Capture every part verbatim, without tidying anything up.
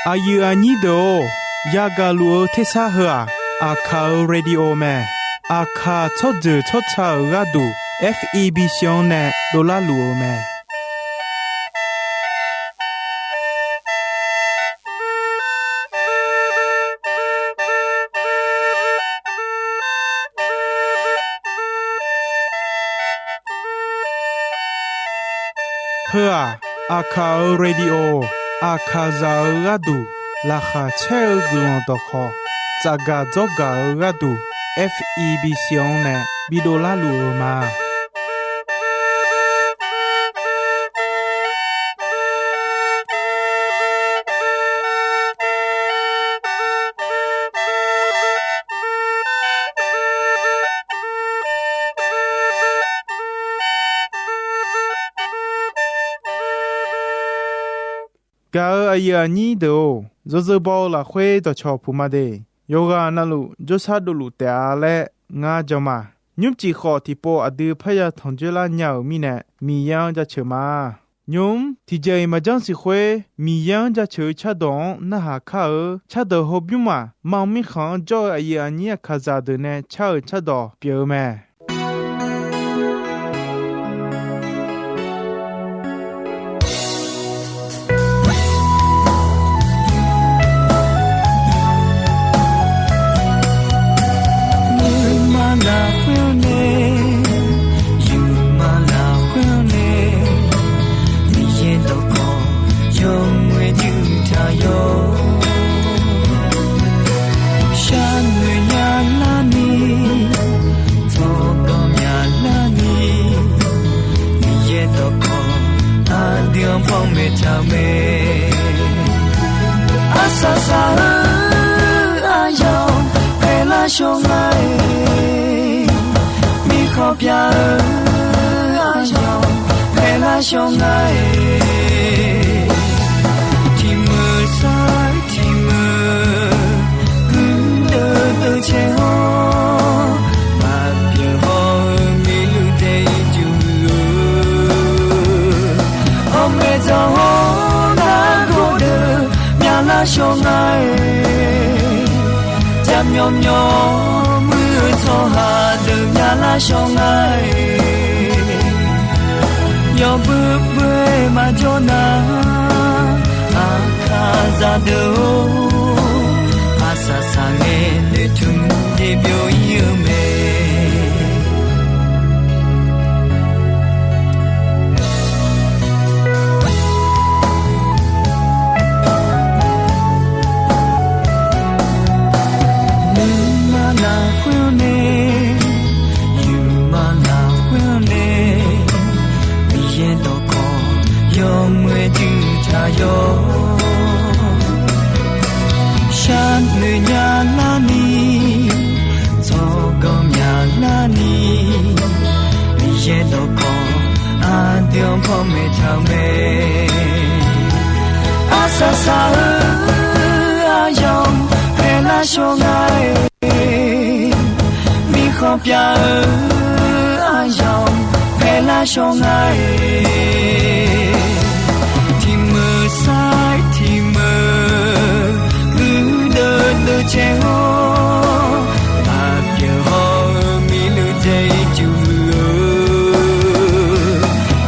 Aqyuif aqnyir deuq-or, yagaq luf-eu tersar heu-aq, Aqkaq-euq radio mae. Aqkaq tsawrjeuq tsawrca-euq gharduq, F E B C-anr nae dovlar luf-eu mae. Heu-aq, Aqkaq-euq radio, Aqkaqzaq-euq gharduq laqkhaq caer-eu guiqlanq dawqkhawq, tsafgaq dzawrgaq-eu gharduq, F E B C-anr nae bidov larluf-eu ma. Gaq-euq aqyuif aqnyir deuq-or, yawzeu baw-eu lafkhoer dawqcawq puq ma de. Yawqghaq navluf jawrshar dovluf taef-a laer ngar jan ma. Nymrcif khawf tiqpov aqdui parya tanqjoer lar nya-euq mirnae, Miqyaer-anr jaceuq ma. Nymq-mr tiqjeq-iq maqjanr siq khoer, Miqyaer-anr jaceuq-eu cardawq-anr narhaq kar-eu cardawq hawbymr maq, mar mirkhanq-anr jawr-eu aqyuif aqnyir Aqkaqzaq deuq nae car-euq cardawq pyeuf-eu mae. Nuima lafkhoer-awr nae, yufma lafkhoer-awr nae, Miqyaer dawqkawq yawmuiq-aer juq taq yawr. Sharnoeq nya larni, tsawrganr nya larni, Miqyaer dawqkawq aqdui-anr panmaeq taq-eu mae. Arsaq saq-eu aryamq paeqlar shawr nga-iq, mirkhanq pyav-eu aryamq paeqlar shawr nga-iq, tiqmeuq sar-eu tiqmeuq guirdeuv deuv caer-awr, maqbyaeq haw-eu miqluf daef-ir juq-eu, hawmaeq dzawq hawr nargawr deuq myavlar shawr nga-iq, jaqmyawf myawf muir-eu tsawrhaq deuq myavlar shawr nga-iq, yawbui bui-aer maqjawr nar, Aqkaqzaq deuq-or, arsaq saq ngae noeqtmq jeq byov-ir-eu mae. Nuima lafkhoer-awr nae, yufma lafkhoer-awr nae, Miqyaer dawqkawq yawmuiq-aer juq taq yawr. Sharnoeq nya larni, tsawrganr nya larni, Miqyaer dawqkawq aqdui-anr panmaeq taq-eu mae. Arsaq saq-eu aryamq paeqlar shawr nga-iq, mirkhanq pyav-eu aryamq paeqlar shawr nga-iq, tiqmeuq sar-eu tiqmeuq guirdeuv deuv caer-awr, maqbyaeq haw-eu miqluf dzaeq-ir juq-eu,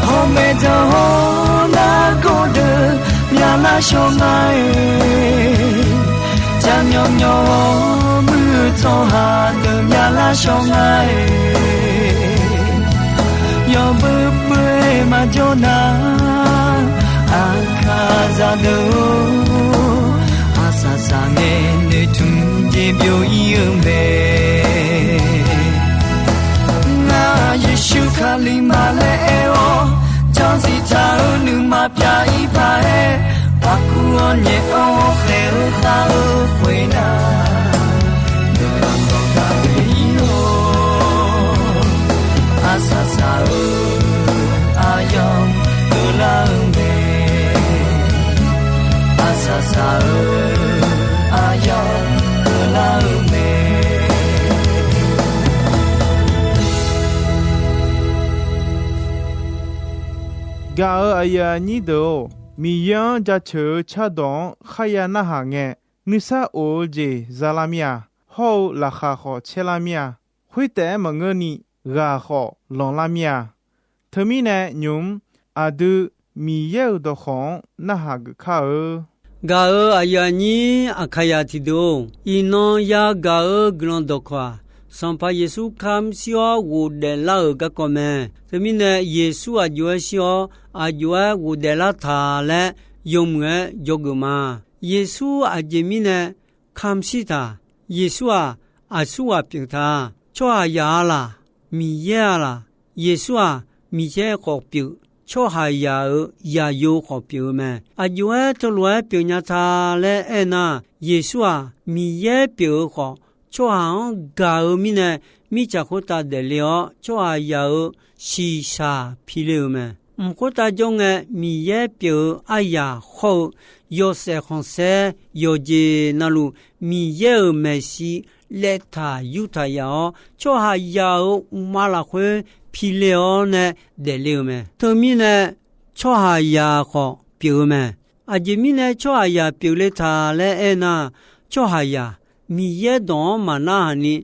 hawmaeq dzawq hawr nargawr deuq myavlar shawr nga-iq, jaqmyawf myawf-awr muir-eu tsawrhaq deuq myavlar shawr nga-iq, yawbui bui-aer maqjawr nar, Aqkaqzaq deuq-or, arsaq saq ngae noeqtmq jeq byov-ir-eu mae. Ngar Yeqsur Kali ma laer aer-awr, janrziq taq-eu nuima pyav-ir paq-aer, paqkuv-awr nyaef-awr khaeq-eu khav-eu khoernar, nuima dawqgaq le-ir-awr, arsaq saq-eu aqyawf-anr keuvlar-eu mae. Arsaq saq-eu aqyawf-anr keuvlar-eu mae. Gaq-euq aqyuif aqnyir deuq-or, Miqyaer-anr jaceuq-eu cardawq-anr kharya narhaq ngae, nuisar of-eu jeq zalar mir-a. Hawr-eu laqkhaq khawf caerlar mir-a. Khoertaef-aer maqngeurni, ghaq khawf lanqlar mir-a. Teumirnae nymq-mr aqdui Miqyaer-euq dawqkawq-anr narhaq geuf kar-eu. Gaq-euq aqyuif aqnyir Aqkaqyaq tiqdeuq-or, iqnan yagaq-eu guiqlanq dawqkawq-aq, Sanqpaq Yeqsur kamr shir-awr ghofdaef lar-euq garkawv mae. Teumirnae Yeqsur aqjox-aer shir-awr, aqjox-aer ghofdaef lar taq laer yawmuiq-aer dzawgeuf ma. Yeqsur aqjeq mirnae kamr shir taq. Yeqsur-aq, aqsurghaq pyeuf taq. Tsawrhaqzaq-a laq, Miqyaer-a laq? Yeqsur-aq, Miqyaer khawf pyeuf, tsawrhaqzaq-euq zaqyo khawf pyeuf-eu mae. Aqjox-aer teulof-aer pyeufnya ta laer aernar, Yeqsur-aq, Miqyaer pyeuf-eu khawf, tsawrhaq-anr gaq-eu mirnae, mirtsaq khoertav daefle-awr, tsawrhaqzaq-euq shiqshaq pile-euq mae. Mq khoertav jawr ngae, Miqyaer pyeuf-eu aryaq hawr-eu yawshaef khanqsaer yawqjeq navluf, Miqyaer-euq maeqshi laev taq yur taq yaf-awr, tsawrhaqzaq-euq uqma lafkhoer pile-awr nae daefle-euq mae. Teumirnae, tsawrhaqzaq khawf pyeuf-eu mae. Aqjeq mirnae tsawrhaqzaq pyeufle taq laer aernar, tsawrhaqzaq Miqyaer dawq-anr maqnarhaq ni,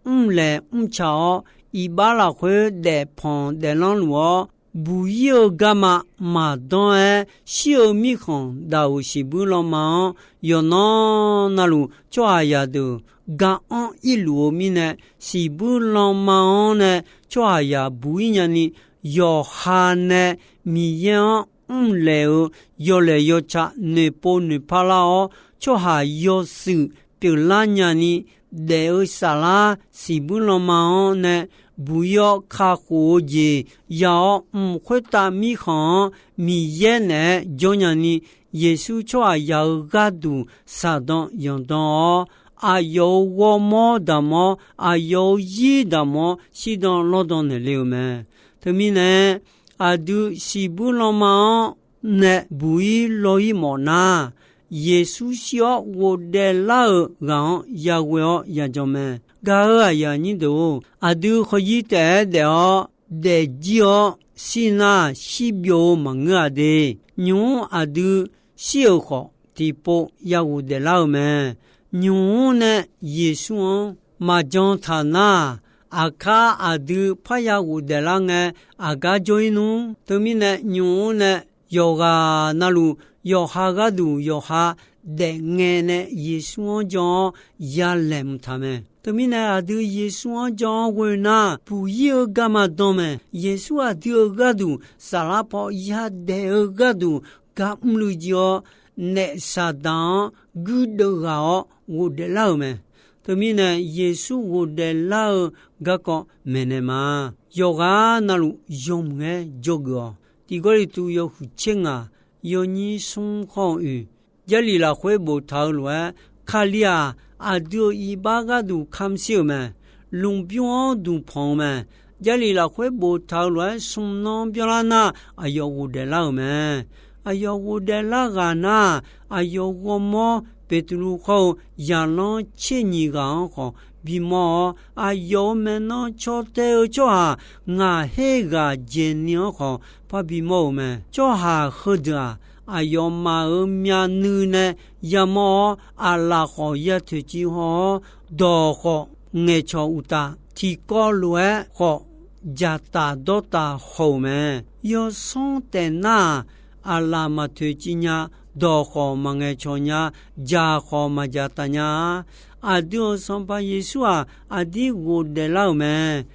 mrlaeq mrca-awr, iqbax lafkhoer daefpanq daeflanr luf-awr, buq-ir-eu garma maqdanr-aer shir-eu mirkhanq daq-euq siqbuir lanma-anr, yawqnan navluf tsawrhaqzaq deuq gar anr irluf-eu mirnae, siqbuir lanma-anr nae tsawrhaqzaq buq-ir nyani, yawqha nae Miqyaer-anr mrlaeq-eu yawlaeq yawca noeqpov noeqpar lar-awr, tsawrhaq yawshuif pyeuflar nyani, daef-eu saflar siqbuir lanma-anr nae buq-ir-awr kakhof-eu jeq ya-awr, mq khoertav mirkhanq-anr Miqyaer naeq-aer jawr nyani, Yeqsur tsawrhaqzaq-euq gharduq saqdan yanqdan-awr, aqyawf-euq ghawrmawr damq-awr, aqyawf-euq zir damq-awr shirdan lawrdan naeqle-euq mae. Teumirnae, aqdui siqbuir lanma-anr nae buq-ir lawr-ir mawf nar, Yeqsur shir-awr ghofdaef lar-euq ghaq-anr yaghoe-awr yajan mae. Gaq-euq aqyuif aqnyir deuq-or, aqdui khawf-ir taef-aer daef-awr daefjir-awr shir nar, shirbyov-eu maqngeur-a de. Nymq-mr aqdui shir-euq khawf, tiqpov ya ghofdaef lar-eu mae. Nymq-mr nae Yeqsur-anr maqjan taq nar, aqkar aqdui parya ghofdaef lar ngae, aqgar jawr-ir nmr. Teumirnae nymq-mr nae yawqghaq navluf, yawqha gharduq yawqha daefngae nae Yeqsur-anr jan-awr yalaeq mq taq mae. Teumirnae aqdui Yeqsur-anr jan-awr ghoe nar, buq-ir-eu garma dan mae. Yeqsur aqdui-euq gharduq saflar paw yadaef-eu gharduq gar mrluiv jir-awr, naef Saqdaq-anr guirdeuv ghaq-awr ghofdaef lar-euq mae. Teumirnae Yeqsur ghofdaef lar-eu garkawv maeqnaeq ma. Yawqghaq navluf yawmuiq-aer dzawgeuf-awq. Tiq Gawrliqtu yawhuiq tser ngaq yawnyir smr khawr-eu oe, Jarlif lafkhoer boftaq-eu lof-aer, Kali-aq, aqdui-euq iqbax gharduq kamq shir-euq mae. Lmqbymr-anr duqpanq-eu mae. Jarlif lafkhoer boftaq-eu lof-aer smr nanr byanlar nar, aqyawf ghofdaef lar-euq mae. Aqyawf ghofdaef lar ghaq nar, aqyawf ghawrmawr Beqtuvluv khawr-eu zaqlanr tser nyiq ghaq-anr khawf bimawr-awr, aqyawf-euq maeqnan caw tae-eu tsawrhaq ngaq her ghaq dzaeqni-anr khawf parbi mawr-euq mae. Tsawrhaq heudeuq-aq, aqyawfmaf-euq myavnuiv nae yamawr-awr, aqlaf khawf ya toeqciv haw-awr, dawq khawf ngaeqcawq uqtaf, tiqkawv lof-aer khawf dzaqtaf dawrtaf haw-euq mae. Yawsanr taef nar-aq, aqlaf maq toeqciv nya, dawq khawf maq ngaeqcawq nya, dzaq khawf maq dzaqtaf nya-a. Aqdui-euq Sanqpaq Yeqsur-aq, aqdir ghofdaef lar-euq mae.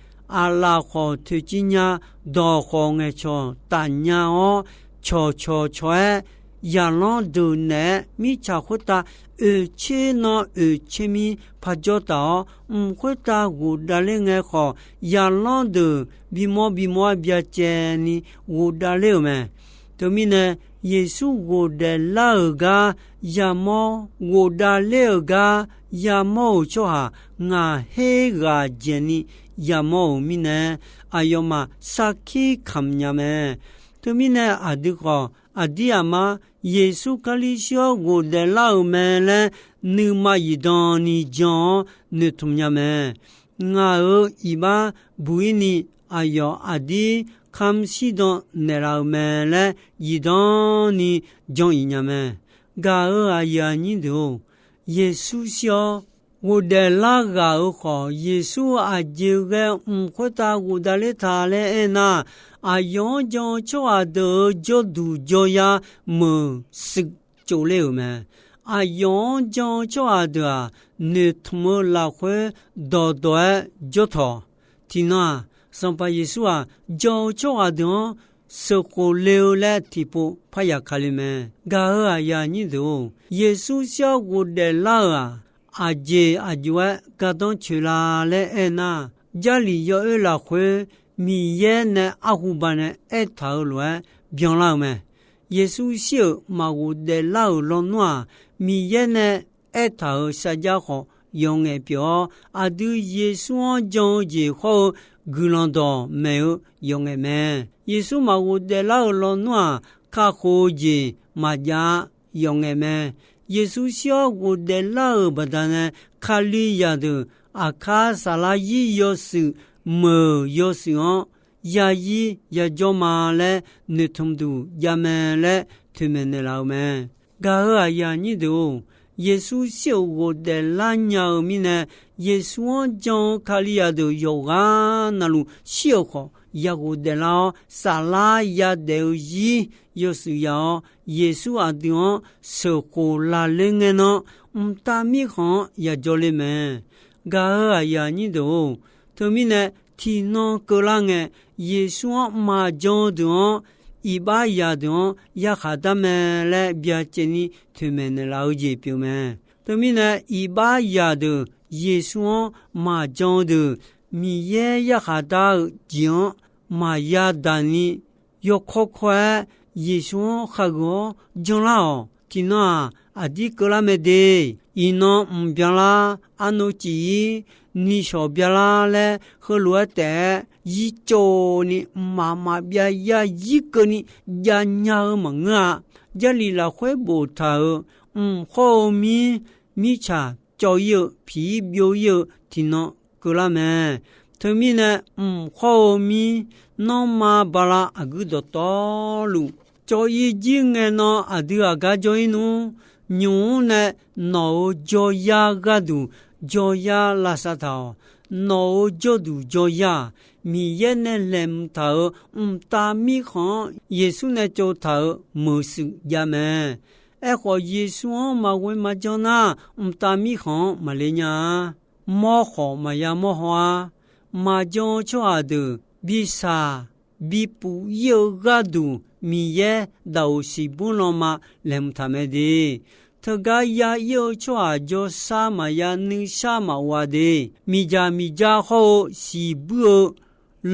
Aqlaf khawf toeqciv nya, dawq khawf ngaeqcawq taf nya-awr, cawqcawq cawq-aer, zaqlanr deuq naeq-aer mirtsaq khoertav oeqtser nan oeqtser mir parjawr taf-awr, mq khoertav ghofdav ler ngae khawf, zaqlanr deuq bimawr bimawr-aer byacaevni ghofdav ler-euq mae. Teumirnae, Yeqsur ghofdaef lar-euq gar yamawr, ghofdav ler-euq gar yamawr-euq tsawrhaq ngaq her ghaq dzaeqni yamawr-euq mirnae, aqyawfmaf sarkir kamq nya mae. Teumirnae aqdui khawf, aqdir aqmar Yeqsur Kali shir-awr ghofdaef lar-euq mae laer nuima zifdan ni jan-awr noeqtmq nya mae. Ngaq-euq iqbax buq-ir ni aqyawf aqdir kamq shirdan naeqlaf-euq mae laer zifdan ni jan-iq nya mae. Gaq-euq aqyuif aqnyir deuq-or, Yeqsur shir-awr ghofdaef lar ghaq-euq khawf, Yeqsur aqjeq ghae mq khoertav ghofdaef ler ta laer aernar, aqyawf-anr jan-eu tsawrhaq deuq-euq jawrduq jawryar meuq shuif tsovler-euq mae. Aqyawf-anr jan-eu tsawrhaq deuq-aq, noeqtmq-eu lafkhoer dawqdawq-aer jawr tawq. Tiqnan-aq, Sanqpaq Yeqsur-aq, jan-eu tsawrhaq deuq-anr sheuqkhof le-eu laer tiqpov parya ka le mae. Gaq-euq aqyuif aqnyir deuq-or, Yeqsur shir-awr ghofdaef lar-euq-aq, aqjeq aqjox-aer gardanr coeq la laer aernar, Jarlif yawoer lafkhoer Miqyaer nae arhuba nae aertaq-euq lof-aer byanlar-eu mae. Yeqsur shir-euq maqghof daeflar-euq lawnmr-aq, Miqyaer nae aertaq-euq sarjax khawf yawqngaef pyeuf-awr, aqdui Yeqsur-anr jan-eu jeq hawr-eu guiqlanq dawqmaeq-eu yawqngaef mae. Yeqsur maqghof daeflar-euq lawnmr-aq, kakhof-eu jeq maqjav-a, yawqngaef mae. Yeqsur shir-awr ghofdaef lar-euq baqdanae, Kalizaq deuq aqkar saflar zir yawshuif meuq yawshuif-anr yazir yajawr ma laer noeqtmq duq jav mae laer toeqmaeq naeqlaf-eu mae. Gaq-euq aqyuif aqnyir deuq-or, Yeqsur shir-euq ghofdaef lar nya-eu mirnae, Yeqsur-anr jan-eu Kalizaq deuq yawqghaq navluf shir-euq khawf, ya ghofdaef lar-awr, saflar yadaef-eu zir yawshuif ya-awr, Yeqsur aqdui-anr sheuqkhof laler ngae nan, mqtav mirkhanq-anr yajawr ler mae. Gaq-euq aqyuif aqnyir deuq-or, teumirnae tiqnan keuvlar ngae, Yeqsur-anr maqjan-eu deuq-anr, iqbax zaq deuq-anr yarkhaq dar mae laer byacaevni toeqmaeq naeqlaf-eu jeq pyeuf mae. Teumirnae iqbax zaq deuq Yeqsur-anr maqjan-eu deuq, Miqyaer yarkhaq dar-eu jeq-anr maqya daq ni, yawkawr kawr-aer Yeqsur-anr khageuf-awr janlar-awq. Tiqnan-aq, aqdir keuvlar mae de. Iqnan mqbyanlar, arnav cif-ir, nishawq byalar laer heulof-aer taef-aer zir cawv ni mqmaq maqbyav yarzir keuvni jav nya-eu maqngeur-a. Jarlif lafkhoer boftaq-euq mq hawr-eu mir, mirtsaq cawv-ir-eu, piq-ir byov-ir-eu tiqnan keuvlar mae. Teumirnae mq hawr-eu mir, nanrma bala aqguir dawqtawvluf cawv-ir jir ngae nan, aqdui aqgar jawr-ir nmr. Nymq-mr nae nawq-euq jawryar gharduq jawryar lavsav taq-awq. Nawq-euq jawrduq jawryar-aq, Miqyaer nae laeqhmq taq-euq mqtav mirkhanq-anr Yeqsur nae tsovtaq-euq meuq shuif jav mae. Aerkhawf, Yeqsur-anr maqghoe maqjan nar, mqtav mirkhanq-anr maqle nya-a. Mawr khawf maqya mawr haw-ar. Maqjan-eu tsawrhaq deuq bi shaq bi puf-ir-eu gharduq, Miqyaer daqoq siqbur lanma laeqhmq taq mae de. Teugar ya-ir-eu tsawrhaq jawrshar maqya, nuishar maqghov-a de. Miqdzaq miqdzar hawr-eu siqbur-eu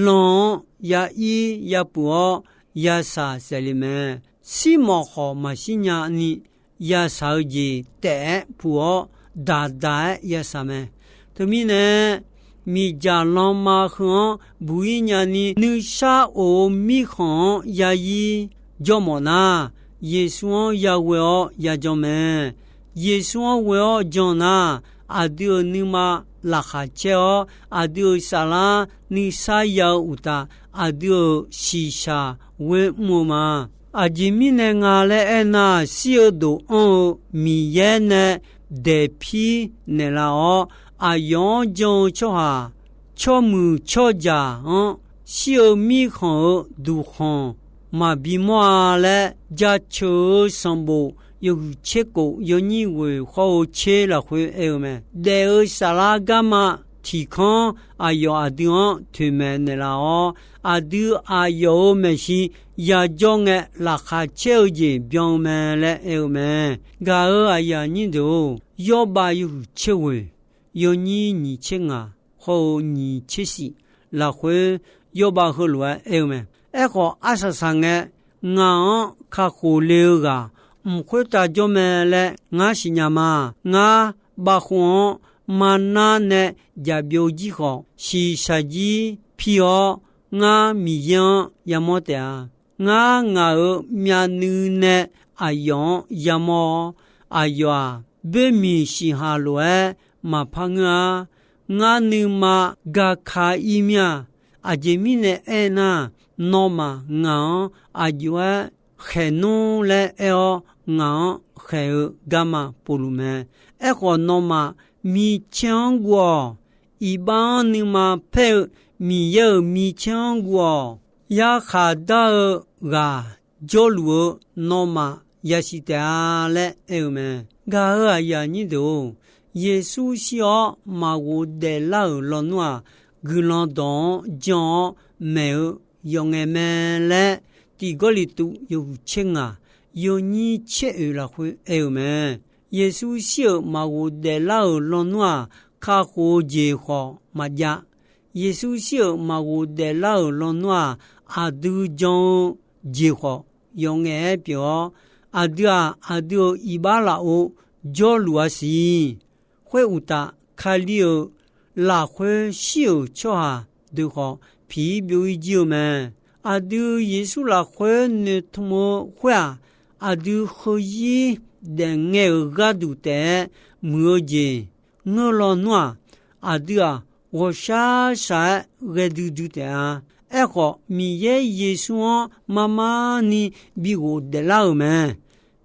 lan-anr ya-ir yapuf-awr yashaq saef le mae. Shirmawf khawf maqshir nyani, yashaq-eu jeq taef-aer puf-awr daqdaq-aer yashaq mae. Teumirnae, miqdzaq lanma heu-anr buq-ir nyani nuishar of-eu mirkhanq-anr ya-ir jawr mawf nar, Yeqsur-anr yaghoe-awr yajan mae. Yeqsur-anr ghoe-awr jan nar, aqdui-euq nuima laqkhaq caer-awr, aqdui-euq saflar nuisar ya-eu uqtaf, aqdui-euq shiqshaq ghoer mr-eu ma. Aqjeq mirnae nga laer aernar, shir-eu dof anr-eu Miqyaer nae daeqpir naeqlaf-awr, aqyawf-anr jan-eu tsawrhaq, tsawrmuiq tsawrjaq-anr shir-eu mirkhanq-euq duqkhanq maqbi mawr-a laer, jaceuq-eu sanqbof yawhuiq tser kof yawnyir ghoeq hawr-eu tser lafkhoer aer-eu mae. Daef-eu saflar garma tiq kanr aqyawf aqdui-anr toeqmaeq naeqlaf-awr, aqdui aqyawf-euq maeqshi yajawr ngae laqkhaq caer-eu jeq byan-eu mae laer aer-eu mae. Gaq-euq aqyuif aqnyir deuq-or, Yawrbav yawhuiq tser ghoeq yawnyir nyiq tser ngaq hawr-eu nyiq tser shif lafkhoer Yawrbav heulof-aer aer-eu mae. Aerkhawf, arsaq saq ngae, ngaq-anr kakhof le-eu ghaq mq khoertav jawr mae laer ngar siqnya ma. Ngar bavkhov-anr marnar nae jaqbyov jir khawf, shiqshaq jir pi-awr, ngar Miqyaer-anr yamawr taef-a. Ngar ngaq-euq myavnuiv nae aqyawf-anr yamawr-awr, aqyawf-aq, boermiq siqhaq lof-aer maqpar ngeur-a. Ngar nuima gaka ir mir-a. Aqjeq mirnae aernar, nawmaf ngaq-anr aqjox-aer khaeqnmr laer aer-awr, ngaq-anr khaeq-eu garma povluf mae. Aerkhawf, nawmaf micaer-anr guv-awq. Iqbax-anr nuima paer-eu Miqyaer-euq micaer-anr guv-awq. Yarkhaq dar-eu ghaq jawrluf-eu nawmaf yasiq taef-a laer aer-eu mae. Gaq-euq aqyuif aqnyir deuq-or, Yeqsur shir-awr maqghof daeflar-euq lawnmr-aq, guiqlanq dawq-anr jan-awr maeq-eu yawf ngae mae laer, Tiq Gawrliqtu yawhuiq tser ngaq, yawnyir tser oeq lafkhoer aer-eu mae. Yeqsur shir-euq maqghof daeflar-euq lawnmr-aq, kakhof-eu jeq khawf maqjav. Yeqsur shir-euq maqghof daeflar-euq lawnmr-aq, aqdui jan-eu jeq khawf yawf ngaef-aer pyeuf-awr, aqdui-aq, aqdui-euq iqbax lafov jawrluf-a siq. Khoeruqtaf, Kali-euq lafkhoer shir-euq tsawrhaq deuq khawf, piq-ir byov-ir jir-eu mae. Aqdui Yeqsur lafkhoer noeqtmq-eu khoer-aq, aqdui heuzir daefngae-euq gharduq taef-aer muiq-eu jeq ngeur lawnmr-aq, aqdui-aq, ghawqshaq shaq-aer ghae duidui taef-a. Aerkhawf, Miqyaer Yeqsur-anr marmarni bi ghofdaef lar-euq mae.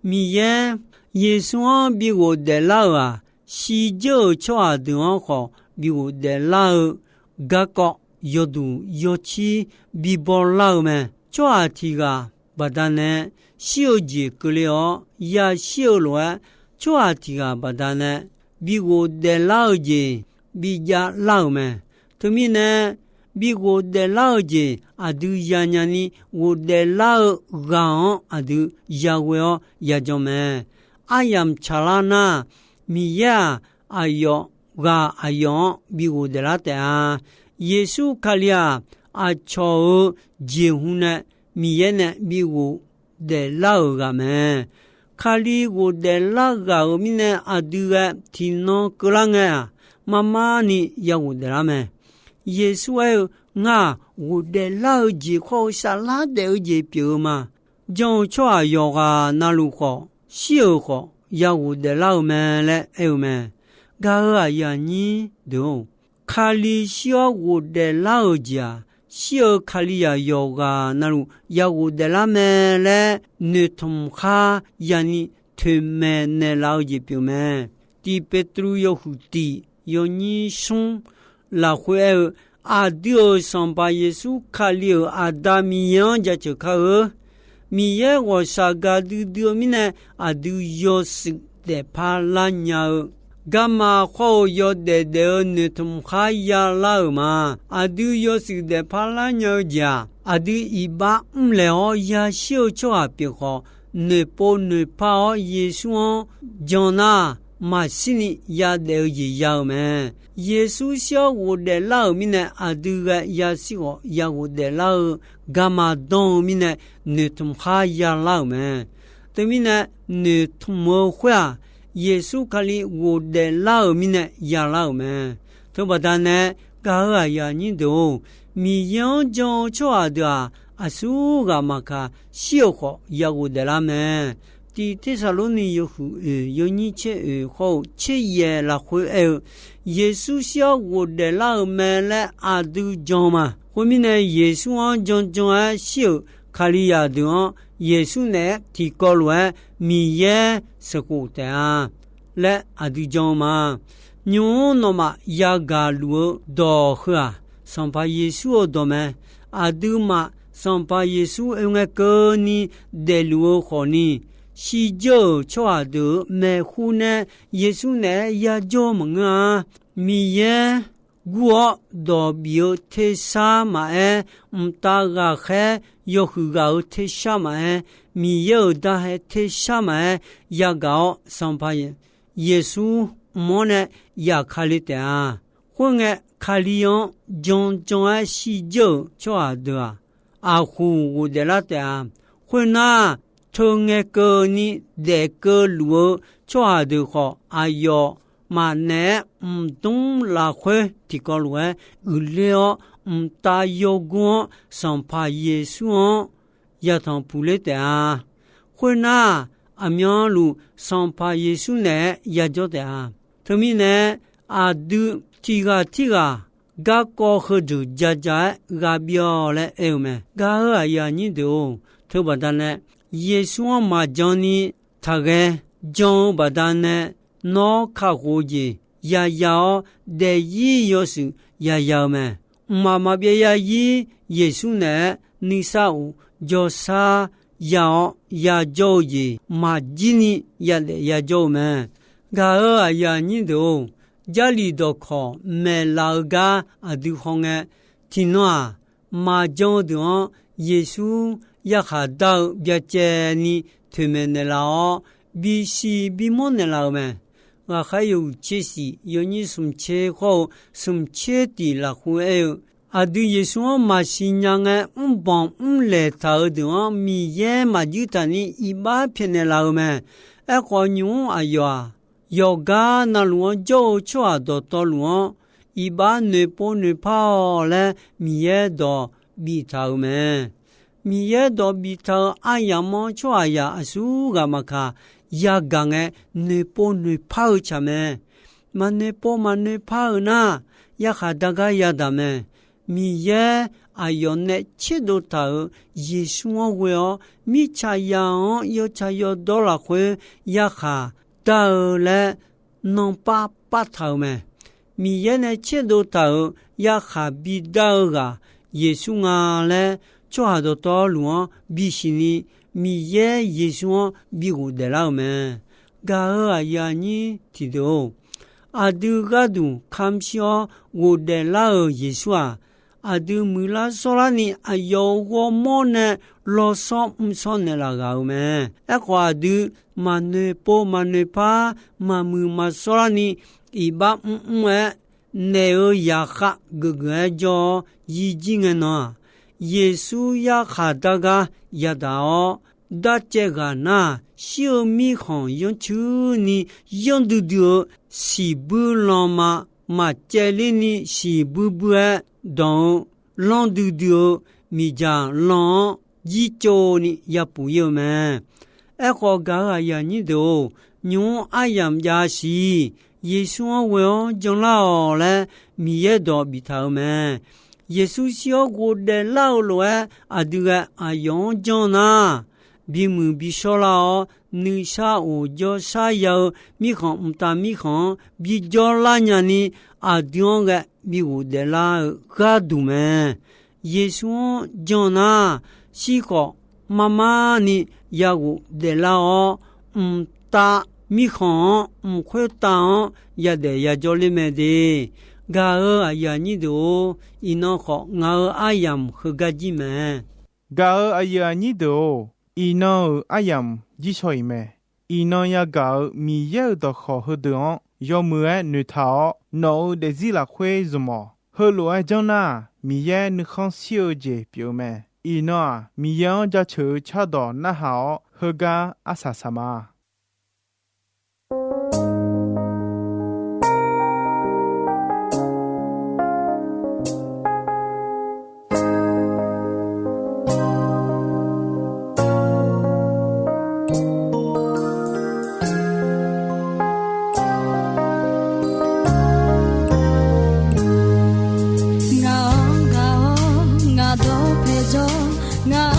Miqyaer Yeqsur-anr bi ghofdaef lar-euq-aq, shirdzeur-euq tsawrhaq deuq-anr khawf bi ghofdaef lar-eu garkawv yawduq yawcir bi bawlar-eu mae. Tsawrhaq tiq ghaq baqdanae shir-eu jeq keuvle-awr yashir-eu lof-aer, tsawrhaq tiq ghaq baqdanae bi ghofdaef lar-eu jeq bi javlar-euq mae. Teumirnae, bi ghofdaef lar-eu jeq aqdui yanyani ghofdaef lar-eu ghaq-anr aqdui yaghoe-awr yajan mae. Aryamq tsaqlar nar, Miqyaer-aq, aqyawf ghaq aqyawf-anr bi ghofdaef lar taef-a. Yeqsur Kali-aq, aqcawq-euq jeqhu nae Miqyaer nae bi ghofdaef lar-euq ghaq mae. Kali ghofdaef lar ghaq-euq mirnae aqdui ghae tiqnan keuvlar ngae-aq, marmarni ya ghofdaef lar mae. Yeqsur aer-eu, Ngar-aq, ghofdaef lar-eu jeq khawr-eu saflar daef-eu jeq pyeuf-eu ma. Jan-eu tsawrhaq yawqghaq navluf khawf, shir-euq khawf, ya ghofdaef lar-eu mae laer aer-eu mae. Gaq-euq aqyuif aqnyir deuq-or, Kali shir-awr ghofdaef lar-euq jeq-aq, shir-eu Kalizaq yawqghaq navluf ya ghofdaef lar mae laer noeqtmq khar yani toeqmaeq naeqlaf-eu jeq pyeuf mae. Tiq Petru yawhuiq tiq yawnyir smr lafkhoer aer-eu, Aqdui-euq Sanqpaq Yeqsur Kali-euq Aqda Miqyaer-anr jaceuq kar-eu. Miqyaer ghawqshaq gaqdui dui-eu mirnae, aqdui yawshuif daefpar lar nya-eu garma khawr-eu yawdaef daef-eu noeqtmq khar yalar-euq ma. Aqdui yawshuif daefpar lar nya-eu jeq-aq, aqdui iqbax mrlaeq-awr yashir-eu tsawrhaq pyeuf khawf, noeqpov noeqpar-awr Yeqsur-anr jan nar, maqshirni yadaef-eu jeq ya-eu mae. Yeqsur shir-awr ghofdaef lar-euq mirnae, aqdui ghae yashir khawf ya ghofdaef lar-eu garma danr-eu mirnae, noeqtmq khar yalar-euq mae. Teumirnae, noeqtmq-eu khoer-aq, Yeqsur Kali ghofdaef lar-euq mirnae yalar-euq mae. Teubaqda nae, gaq-euq aqyuif aqnyir deuq-or, Miqyaer-anr jan-eu tsawrhaq deuq-aq, aqsur ghaq maqkaq, shir-euq khawf ya ghofdaef lar mae. Tiq Tersaqlorni yawhuiq oeq yawnyir tser oeq khawr-eu tser yaeq lafkhoer aer-eu, Yeqsur shir-awr ghofdaef lar-euq mae laer aqdui jan-eu ma. Khoermirnae, Yeqsur-anr janjan-aer shir-euq Kalizaq deuq-anr Yeqsur naeq-aer tiqkawv lof-aer Miqyaer sheuqkhof taef-a laer aqdui jan-eu ma. Nymq-mr nawmaf yagaq luf-eu dawq heu-aq, Sanqpaq Yeqsur-eu dawq mae. Aqduimaf Sanqpaq Yeqsur oe ngae keuvni daefluf-eu khawfni, shirdzeur-euq tsawrhaq deuq-euq maeqhu nae Yeqsur naeq-aer yajawr maqngeur-a. Miqyaer gur-awr dawq bif-eu tersar maqaer, mqtav ghaqkhaer yawhuiq ghaq-euq tersar maqaer, Miqyaer-euq darhae tersar maqaer, yagaq-awr Sanqpaq Yeqsur mq-anr nae yaf ka le taef-a. Khoerngae, Kali-anr janjan-aer shirdzeur-euq tsawrhaq deuq-aq, aqkhoq ghofdaef lar taef-a. Khoernar, teu ngae keuvni daef keuv luf-eu tsawrhaq deuq khawf, aqyawfmaf naeq-aer mqdmr lafkhoer tiqkawv lof-aer uiqler-awr, mqtav yawgur-anr Sanqpaq Yeqsur-anr yatanq puq ler taef-a. Khoernar, aqmyanluf Sanqpaq Yeqsur naeq-aer yajawr taef-a. Teumirnae, aqdui tiq ghaq tirghaq garkawv heudeuq jaja-aer ghaq bif-awq laer aer-eu mae. Gaq-euq aqyuif aqnyir deuq-or, teubaqda nae Yeqsur-anr maqjan ni taqghae jan-eu baqdanae, nawr kakhof-eu jeq yaya-awr, daefzir yawshuif yaya-eu mae. Mqmaq maqbyav yazir Yeqsur naeq-aer nuisar of jawrshar ya-awr yajawr-eu jeq maqjir ni yadaef yajawr-eu mae. Gaq-euq aqyuif aqnyir deuq-or, Jarlif dawqkawq maeqlaf-eu gar aqdui hawngae, tiqnan-aq, maqjan-eu deuq-anr Yeqsur yarkhaq dar-eu byacaevni toeqmaeq naeqlaf-awr, bisiq bimawr naeqlaf-euq mae. Ghaqkhaer yawhuiq tser shif yawnyir smq tser khawr-eu smq tser tiq lafkhoer aer-eu, aqdui Yeqsur-anr maqsiq nya ngae, mrbanq mrlaeq taq-euq deuq-anr Miqyaer maqjuir taqni iqbax pyaeqnaeq laf-eu mae. Aerkhawf, nymq-mr aqyawf-aq, yawqgar navluf-anr jawr-eu tsawrhaq dawqtawvluf-anr iqbax noeqpov noeqpar-awq laer Miqyaer dawq biftaq-euq mae. Miqyaer dawq biftaq-euq aryamq-anr tsawrhaqzaq aqsurghaq maqkaq, yagaq ngae noeqpov noeqpar-eu tsaq mae. Maqnoeqpov maqnoeqpar-eu nar, yarkhaq dar gar yadaq mae. Miqyaer aqyawf nae tserdov taq-euq Yeqsur-anr ghoe-awr, mirtsaqzaq-anr yawtsaq yawdawr lafkhoer yarkhaq dar-eu laer nanpar partaq-euq mae. Miqyaer nae tserdov taq-euq yarkhaq bidar-eu ghaq Yeqsur nga laer, tsawrhaq dawqtawvluf-anr bisiq ni, Miqyaer Yeqsur-anr bi ghofdaef lar-euq mae. Gaq-euq aqyuif aqnyir tiqdeuq-or, aqdui gharduq kamq shir-awr ghofdaef lar-euq Yeqsur-aq, aqdui muiqlar shawrlarni aqyawf-euq ghawrmawr nae lawshawr mrshawr naeqlaf ghaq-euq mae. Aerkhawf, aqdui maqnoeqpov maqnoeqpar, maqmuiq maqshawrlarni iqbax mrmr-aer naeq-euq zaqkhav geufgeuf-aer jawr-awr yirjir ngae nan-aq, Yeqsur yarkhaq dar gar yadaq-awr, darcaev ghaq nar-aq, shir-eu mirkhanq yanrcuirni yanr duidui-eu siqbuir lanma maqcaevler ni siqbuir buir-aer danq-eu lanr duidui-eu miqdzaq lan-anr jircov ni yapuf ir-eu mae. Aerkhawf, gaq-euq aqyuif aqnyir deuq-or, nymq-mr aryamq jav siq. Yeqsur-anr ghoe-awr janlar-awq laer Miqyaer dawq biftaq-euq mae. Yeqsur shir-awr ghofdaef lar-eu lof-aer aqdui ghae aqyawf-anr janr nar, bimuiq bishawr lar-awr, nuisar of jawrshar ya-eu mirkhanq mqtav mirkhanq-anr bijawr lar nyani, aqdui-anr ghae bi ghofdaef lar-eu gharduq mae. Yeqsur-anr jan nar, shir khawf mar mar ni ya ghofdaef lar-awr, mqtav mirkhanq-anr mq khoertav-anr yadaef yajawr ler mae de. Gaq-euq aqyuif aqnyir deuq-or, iqnan khawf ngaq-euq aryamq heugar jir mae. Gaq-euq aqyuif aqnyir deuq-or, iqnan-euq aryamq jir shaw-iq mae. Iqnan yagaq-euq Miqyaer-euq dawqkawq heudeuq-anr yawmuiq-aer noeqtaq-awr, nawq-euq daefzir lafkhoer zmq-awq. Heulof-aer janr nar-aq, Miqyaer nuikhanr shir-eu jeq pyeuf-eu mae. Iqnan-aq, Miqyaer-anr jaceuq-eu cardawq narhaq-awr, heugar arsaq saq ma. Ngaq-awr, ngaq-awr, ngaq dawqpae jawr, ngaq